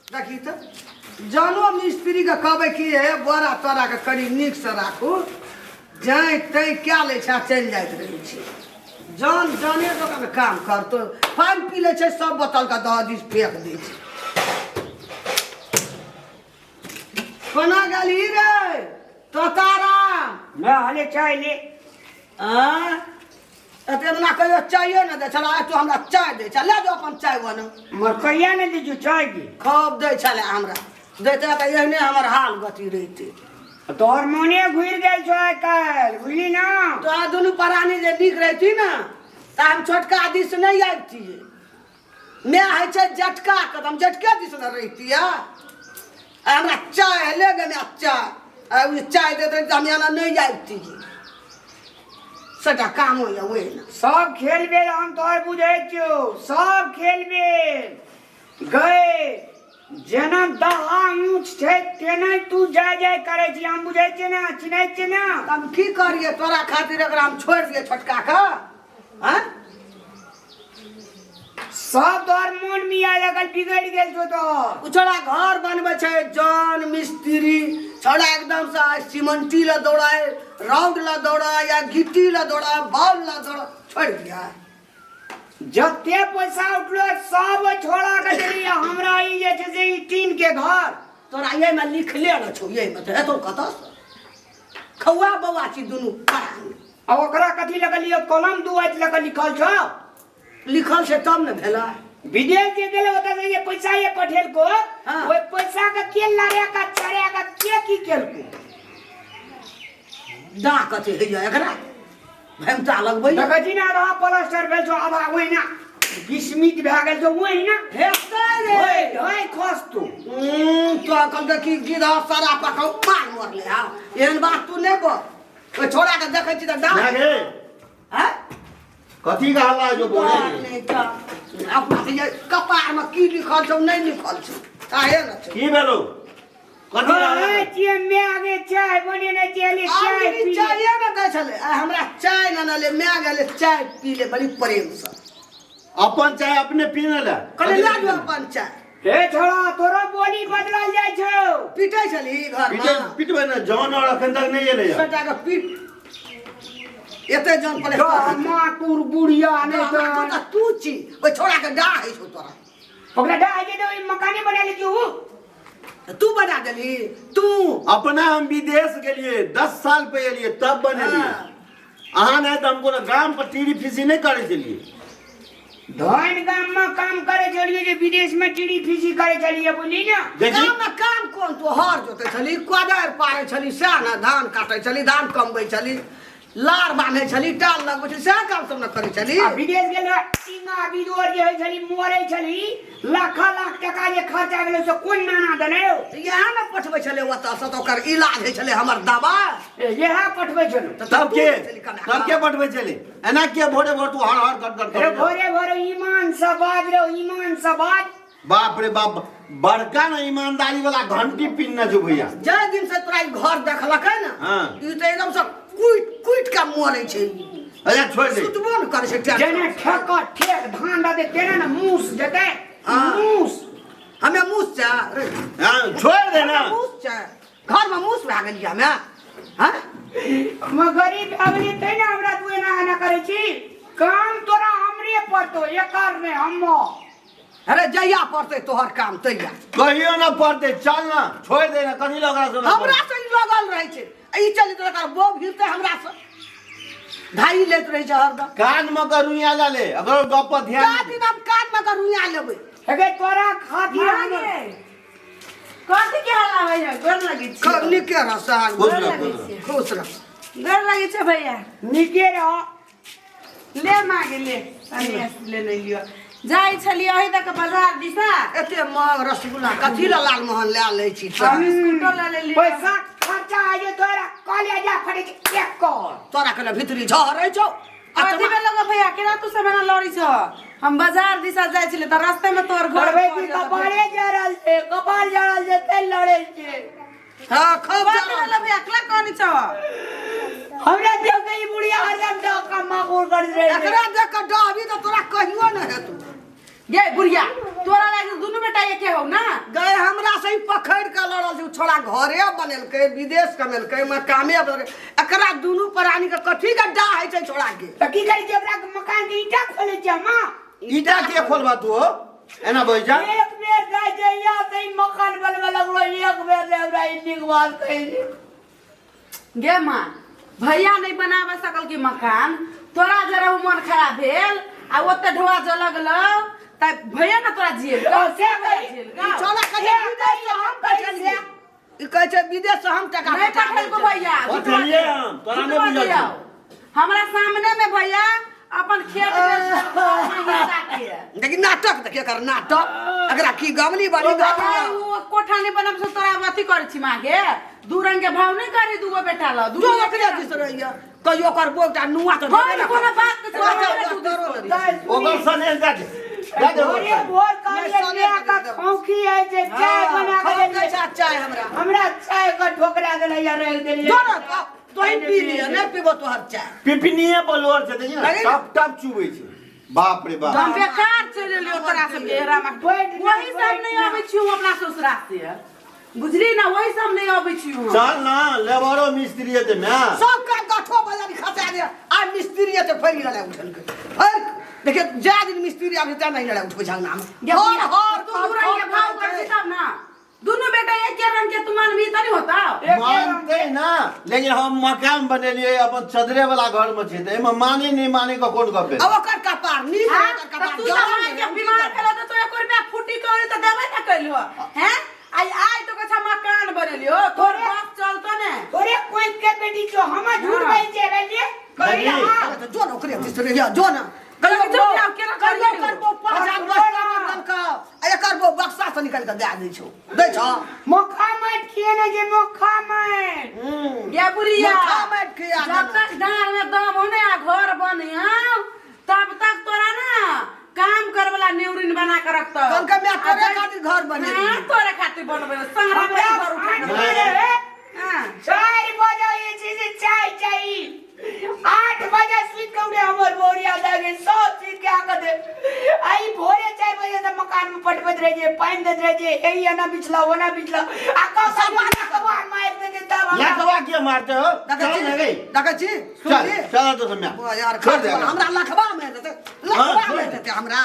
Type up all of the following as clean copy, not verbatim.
देखी तऽ जानो मिस्त्रीके कहबै कि हे बोरा तोराके कनि नीकसँ राखू, जाँइ ताँइ कए लै छै आ चलि जाइत रहै छै। जान जाने दोकान काम करतौ, पानि पी लै छै सब बोतलके दह दिस फेक दै छै। कोना गेलही रे तोताराम? मैं हले चाय ले। आँय, एते दिना कहियो चायो ने दै छलै, आइ तू हमरा चाय दै छह। ले जो अपन चाय बना। मर कहिया ने दीजू चाय की? खूब दै छलै हमरा, दैते तऽ एहने हमर हाल गति रहितै। तोहर मोने घुरि गेल छौ आइ काल्हि, बुझली ना? तोरा दुनू प्राणी जे नीक रहिती ने तऽ हम छोटका दिस नहि आबितियै। माय होइ छै जटका के, तऽ हम जटके दिस ने रहितियै। आ हमरा चाय ले गे माय चाय, आ ओ चाय दैत रहितै तऽ हम एना नहि आबितियै। सबटा काम होइए ओहि ने। सब खेल बेल हम तोहर बुझै छियौ, सब खेल बेल गए। जेना दहा ऊँच छै तेना तू जाय जाय करै छी, हम बुझै छियै ना, चिन्है छियै ना। तऽ हम की करियै तोरा खातिर? एकरा हम छोड़ि दियै छोटका के? आँय, सब तोहर मोन मिया लगल बिगड़ि गेल छौ तोहर। ओ छोड़ा घर बनबै छै जन मिस्त्री, छोड़ा एकदम से आइ सीमेंटी लए दौड़ाय, राउंड लए दौड़ाय, या गिट्टी लए दौड़ाय, बाउल लए दौड़ाय, छोड़ि दिया। जते पैसा उठलो सब ओहि छोड़ा के देली। हमरा ई जे छै से ई टीन के घर तोरा एहिमे लिखले न छौ, एहिमे तऽ हेतौ कतऽसँ? खौआ बौआ छी दुनू प्राणी। आ ओकरा कथी लगलियो कलम दुआइत लग लिखल छौ? लिखल छै तब ने भेलै। विदेश जे गेलै ओतऽ से जे पैसा ये पठेलको, ओहि पैसा के के लड़े का चढ़े का के की केलको? डा कथी होइए एकरा भैमता लगबै। देखै छी ने, आधा प्लास्टर भेल छौ, आधा ओहिना विस्मित भए गेल छौ ओहिना। हेतै रे। ओए ढाई खसतौ। तो अखन देखी गिधा सारा पकाउ मार मरले। हा, एहन बात तू नहि बोल। ओहि छोड़ा के देखै छी तऽ डा ना गे। हैं? कथी के हल्ला जो बोले? नहि तऽ अपना से ये कपार में की लिखल छौ नहि लिखल छौ काहे न छौ। की भेलो? कथी के हल्ला? कहै छियै माय गे चाय बनेने छियै, चाय आदमी पी ले। चाये ने दै छलै, आइ हमरा चाय ने ले माय गेलै चाय पी ले बड़ी प्रेम से। अपन चाय अपने पीने ले। कहले ला जो अपन चाय। हे छोड़ा, तोरो बोली बदलल जाइ छौ। पीटै छली घर पीटे में? पिटबै ने, जौन और अखन तक नहीं एलै। बेटा के पीट एते जन पले। माकुर बुढ़िया नहि तऽ तू छी ओहि छोड़ा के डाह होइ छौ तोरा। ओकरा डाह जे ओहि मकाने बना ले तू। तू बना देली तू अपना। हम विदेश गेलिए 10 साल पे एलिए तब बनेलिए। अहाँ नहीं तो हम कोनो गाम पर टीरी फीसी नहीं करे छलिए। धन गाम में काम करे छलिए जे विदेश में टीरी फीसी करे छलिए, बुझली ना? देखी गाम में काम कोन? तू हर जोते छली, कोदारि पारै छली, सएह ने? धान काटै छली, धान कमबै छली, लार बान्है छली, टाल लगबै छली, सएह काम सब ने करै छली। आ विदेश गेल रहे, टींगा बिदोर जे होइ छली, मरै छली, लाखा लाख टका जे खर्चा गेलै से कोन नाना देने? इएह ने पठबै छलै ओतऽसँ तऽ ओकर इलाज होइ छलै, हमर दवा। इएह पठबै छलै। तऽ तब तू के छली कमा तब के पठबै छलै? एना के भोरे भोर तू हर हर कर कर अरे कर? भोरे भोरे ईमान से बाज रहो, ईमान से बाज। बाप रे बाप, बड़का ना ईमानदारी वाला घंटी पिन्ने छौ भैया। जाहि दिन से तोरा ई घर देखलकै ने, ई तऽ एकदम से कुटि कुटि के मरै छै। अच्छा छोड़ दे। सुतबो ने करै छै टेंशन। जेना ठेक ठेक धान दे तेना ने मूस जेतै। मूस। हमे मूस छै रे? हाँ, छोड़ दे ना। हमे मूस छै? घर में मूस भए गेलियै हमे? हाँ, हम गरीब अबली तै ने हमरा तू एना एना करै छी। काम तोरा हमरे पड़तो, एकर नहि हमर। अरे जहिया पड़तै तोहर काम तहिया। कहियो ना पड़ते, चल ना, छोड़ दे ना। कथी लग रहा? हमरा से ई लगल रहै छै, आ ई चलि तऽ एकर बो भिड़तै हमरा से, धाई लैत रहै छै हरदम। कान में का रुइया ला ले, अगर गप पर ध्यान का दिन हम कान में का रुइया लेबै? हेगे तोरा खातिर हमर कथी के हल्ला भैया? गोर लगै छी। नीके रह साल। खुश गोर रह, लगै खुश रह। छी। खुश रह। गोर लगै छै भैया। नीके रह। ले मागे ले, तनी ले नहीं लियो। जाइ छलियै अही तक बाजार दिशा। एते महग रसगुल्ला कथी लए लालमोहन लए लै छी तऽ? बिस्कुटो ले लेलियै। पैसा खर्चा आइए तोरा कॉलेज जा फटे छै एक कर। तोरा के भीतरी झहरै छौ। कथी भेल लगो भैया? केना तू सब एना लड़ै छ? हम बाजार दिशा जाइ छलियै तऽ रास्ते में तोहर घर करबै की? पड़ गेल। कपारे जरल छै, कपार जरल छै ते लड़ै छै। हाँ, खूब कथी जरल। भेल भैया? केना कनी छ? हमरा देख के ई बुढ़िया हरदम डका माकुर कर रहे। एकरा देख के डहबी तऽ तोरा कहियो ने हेतौ। गे बुढ़िया, तोरा लागे दुनू बेटा एके हौ ना? गए। से ही पकड़ के लड़ल छै। उ छोड़ा घरे बनेलकै, विदेश कमेलकै, मकामे बनेलकै, एकरा दुनू प्राणी के कथी के डाह होइ छै छोड़ा के? तऽ की करै छियै, ओकरा मकान के ईंटा खोलै छियै हम? ईटा के खोलबा तू हो? एना बैठ जा। एक बेर जाइ छै यहाँ से ई मकान बनबे लगलो, एक बेर ने हमरा ई नीक बात कहै। गे माँ, भैया नहीं बनावे सकल की मकान, तोरा जरा मन खराब भेल आ ओते ढोआ जो लगलो त भैया ना तोरा झेल ओ, से कही। ई छोड़ा कहै छै विदेश से हम पठेलियै, ई कहै छै विदेश से हम टका नहीं पठा पठेलको दै छै। भैया। पठेलियै हम, तोरा नहि झुठवा बुझल दियौ। छौ। हमरा सामने में भैया अपन खेत बेच देलको अपना हिस्सा के। देखी नाटक, देखी एकर नाटक, एकरा की गमली बड़ी भाई, उ कोठा नहीं बनब से तोरा अथी करै छी मागे, दू रंग के भाव नहीं करी दूगो बेटा ल जो ओकरे दिस रहैया, कहियो ओकर बोटा नुआ तऽ हाँ, देबे ने कोनो करतै। बात के बात छै, करो दूध ने। दाइ, सुनी। ओकर सनेश दए दे, दए दे ओकर भोरे सनेश। भोर कहलियै नहि, सनेश बियाह दे के देब। खोखी है जे चाय हाँ, बना के खाओ देलियै। के चाय हमरा। हमरा चाय के ठोकरा देलै या रखि देलियै। जो ने, तोही पी लिअ, नहि पीबो तोहर चाय। पिपनिये बलोर छै, देखी ने। लगे ने। टप टप चुबै छै, बाप रे बाप। हम बेकार चलि एलियो तोरा सबके हेरा। बैठ ना, वही सब बैठ नहीं ना। अबै छियौ अपना ससुरा से, बुझली ना, वही सब नहीं अबै छियौ हम। चल ना, लेबरो मिस्त्री हेतै माय। सब काम गाठो बजारी खसा दे आ मिस्त्री एते फैल लड़ाइ उठलकै, फैल देखिए, जा दिन मिस्त्री आबै तें नहीं लड़ाइ उठबै झगना में। गे हर बुढ़िया, हर तू दू रंग के भाव कर छी तब ना, दुनू बेटा एके रंग के तू मानबी त नहीं होता। मानते ना, लेकिन हम मकान बनेलियै अपन, चदरे वाला घर में छै, तऽ एहिमे माने नहि माने के कोन गप भेल? अब ओकर कपार नीक हाँ, है, ओकर तऽ कपार तू तऽ जलन माय के भेलै, बीमार भेलो तऽ तू एको रुपया फूटी कौड़ी तऽ देबे ना कैलहो हैं? आइ आइ तो कछा मकान बनेलियो, तोर बाप चलतो ने। तोरे कोई के बेटी छो, हम झूठ हाँ। बजै छियै रे? नहीं। हाँ। तऽ जो ने ओकरे दिस रहिया, जो ने कहियो चुप बो- जाओ, केना कहियो करियौ? करबो पाँच हाँ, बस्ता हाँ। निकल कऽ आ एकर बो बक्सा से निकालि कऽ दए दै छौ, दै छौ। मोखा माटि किए ने जे मोखा माटि। गे बुढ़िया, मोखा माटि खिया जब देना। तक डाँड़ में दम हो ने आ घर बनिया तब तक तोरा ना काम करे वाला नेउरिन बना के रखतो। कहलकै, मैं तोरे खातिर घर बनेलियै। हाँ, तोरे खातिर बनबे संग्रह हमरा घर उठा के साँझ में हाँ। 4 बजे जे छै से चाय चाही, 8 बजे सुति के उठे हमर बोरिया दे सब चीज के आके दे। आई भोरे 4 बजे से मकान में पटबैत रहे छै, पानि दैत रहे छै, हे एना बिछला ओना बिछला आ कब सब लकवा मारि देते तब हमरा। लकवा के मारते हो? देखै चल छी ने गई। देखै छी, चल सुनली। चल तो सम्या। ओ यार, छोड़ दे खर्च एकरा। हमरा लखवा में देते, लखवा छोड़ में दे। देते हमरा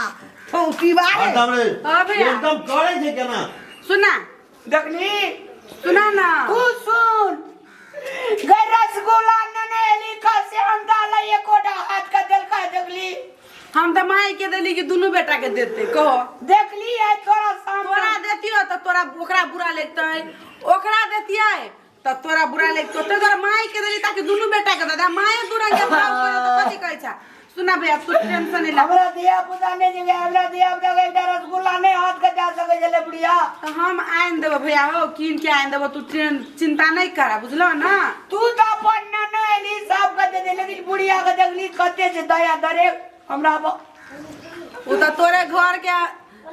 ठौकी बारे। हरदम रे। हाँ भैया। एकदम करे छै केना? सुना। देखली। सुना ना। तू सुन गई, रसगुल्ला नने एली का से अंडा ला एकोटा हाथ का देलका, देखली? हम तऽ माय के देली कि दुनू बेटा के देते, कहो। देखली है तोरा सामने। तोरा देतियो तऽ तोरा ओकरा बुरा लगतै, ओकरा देतियै तऽ तोरा बुरा लगतौ, ताहि दुआरे माय के देली ताकि दुनू बेटा के दे दे। माये दू रंग के भाव करे तऽ कथी कहै छै? सुना भैया, तू टेंशन नहीं ला। हमरा धिया पुता नहीं जगह, हमरा धिया पुता के एकटा रसगुल्ला नहीं हाथ के जा सके छलै बुढ़िया। तऽ हम आनि देबो भैया हो, कीन के आनि देबो, तू ट्रेन चिंता नहीं कर, बुझलो ना? तू तो अपन ननो एली सब के दे दे, लेकिन बुढ़िया के देखली कते छै दया दरे हमरा ओ तऽ तोरे घर के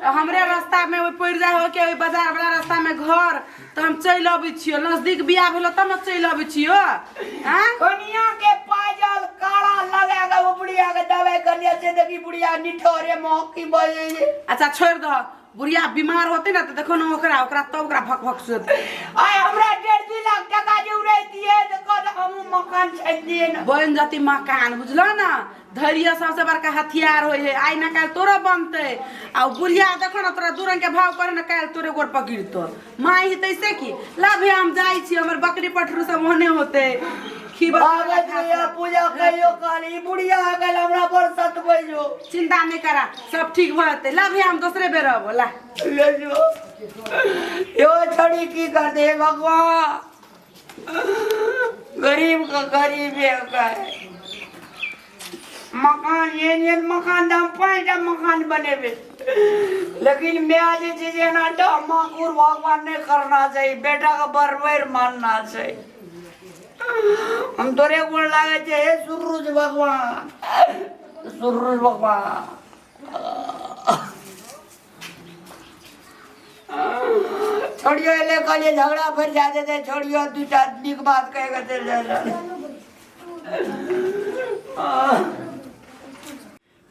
हमरे रास्ता में ओहि पड़ि जाइ हो के ओहि बाजार वाला रास्ता में घर, तऽ हम चलि अबै छियो, नजदीक बियाह भेलो तब ने चलि अबै छियो। आँ? कनिया के पायल काला लगा के वो बुढ़िया के दवाई कर लिया से, देखी बुढ़िया निठोरे महकी बजे छै। अच्छा छोड़ि दह, बुढ़िया बीमार होते ना तऽ देखो ने ओकरा ओकरा तब ओकरा भक भक सुत। आइ हमरा 1.5 2 लाख टका जे उड़ैतियै तऽ कहत हमहूँ मकान छानि दियै ने। बनि जती मकान, बुझलो ना? धैर्य सबसे बड़का हथियार होइ है, आइ ना काल्हि तोरो बनतै। आ ओ बुढ़िया देखो ना तोरा दू रंग के भाव करे ना, काल्हि तोरे गोर पकड़तो माँ हेतै से की। ला भैया, हम जाइ छी, हमर बकरी पठरू सब ओहने होतै खीबा। आबैत रहिया पूजा, कहियो काल ई बुढ़िया आ गेल हमरा बड़ सतबै जो। चिंता नहीं करा, सब ठीक भऽ जेतै। ला भैया, हम दोसरे बेर अबो, ला। ले जो यो छड़ी, की कर दे भगवान, गरीब का गरीब है। मकान एहन एहन मकान तऽ हम 5टा मकान बनेबै, लेकिन माय जे छै से एना माकुर भगवान नहि करना चाही, बेटाके बरबैर मानना छै। हम तोरे गोड़ लागै छै हे सुरुज भगवान, सुरुज भगवान। छोड़ियो, एले कहलिए झगड़ा फिर जा देते, छोड़ियो, दूटा नीक बात कह के चलि जाइ।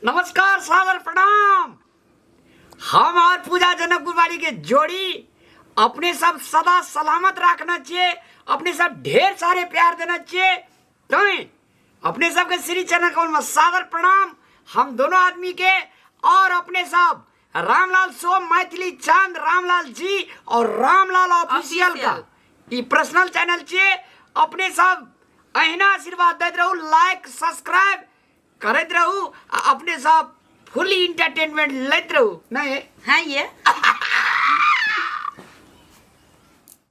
नमस्कार, सादर प्रणाम। हम और पूजा जनकपुर वाली के जोड़ी अपने सब सदा सलामत राखना चाहिए, अपने सब ढेर सारे प्यार देना चाहिए। तैं अपने सबके श्री चरण कमल में सादर प्रणाम हम दोनों आदमी के। और अपने सब रामलाल सो मैथिली चांद रामलाल जी और रामलाल ऑफिशियल का ई पर्सनल चैनल छियै। अपने सब अहिना आशीर्वाद दैत रहू, लाइक सब्सक्राइब करैत रहू आ अपने सब फुली इंटरटेनमेंट लैत रहू। नहीं हाँ ये।